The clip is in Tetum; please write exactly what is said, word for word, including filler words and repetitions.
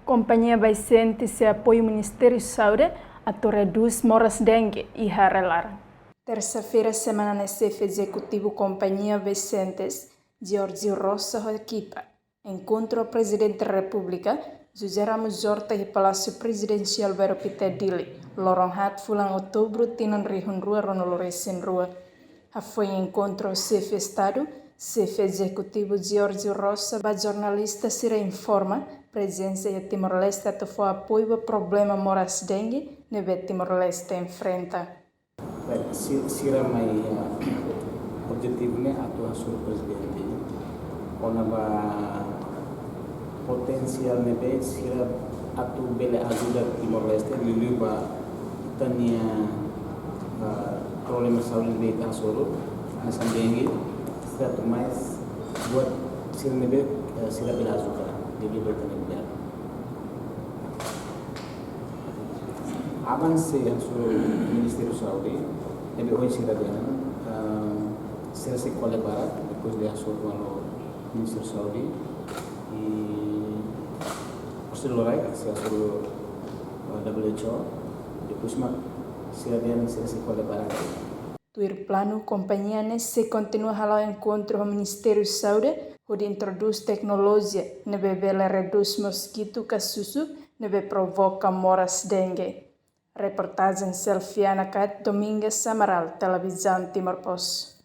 Kompañia Vicente sei apoiu Ministériu Saúde atu redús moras dengue iha rai-laran. Tersa-feira semana ne'e, Xefe Ezekutivu Kompañia Vicente, George Rosa, ho ekipa enkontru Prezidente Repúblika José Ramos Horta iha Palásiu Prezidensiál Bairru Pité, Dili, loron haat fulan Outubru tinan rihun rua ruanulu resin rua. Hafoin enkontru, Xefe Estadu, Xefe Ezekutivu George Rosa ba jornalista sira informa prezensa iha Timor-Leste atu fó apoiu ba problema moras dengue ne'ebé Timor-Leste enfrenta. Baik, si-, sira mai, ah, objetivu ne'e atu hasoru Prezidente kona-ba potensiál ne'ebé sira atu bele ajuda Timor-Leste, liuliu ba ita-nia, ah, problema saúde ne'ebé ita hasoru, hanesan dengue, sira atu mai buat sira ne'ebé, eh, sira bele ajuda, liuliu ba ita-nia governu. Avansa hasoru Ministériu Saúde, ne'ebé ohin sira dehan, ah, sira sei ko'alia barak, depois de hasoru malu Ministériu Saúde, i orsida loraik sei hasoru, ah, W H O, depois mak sira dehan sira sei ko'alia barak. Tuir planu, kompañia ne'e sei kontinua hala'o enkontru ho Ministériu Saúde, hodi introdús teknolojia ne'ebé bele redús moskitu ka susu ne'ebé provoka moras dengue. Reportajen Selfiana Kat, Domingas Amaral, Televizaun Timor Post.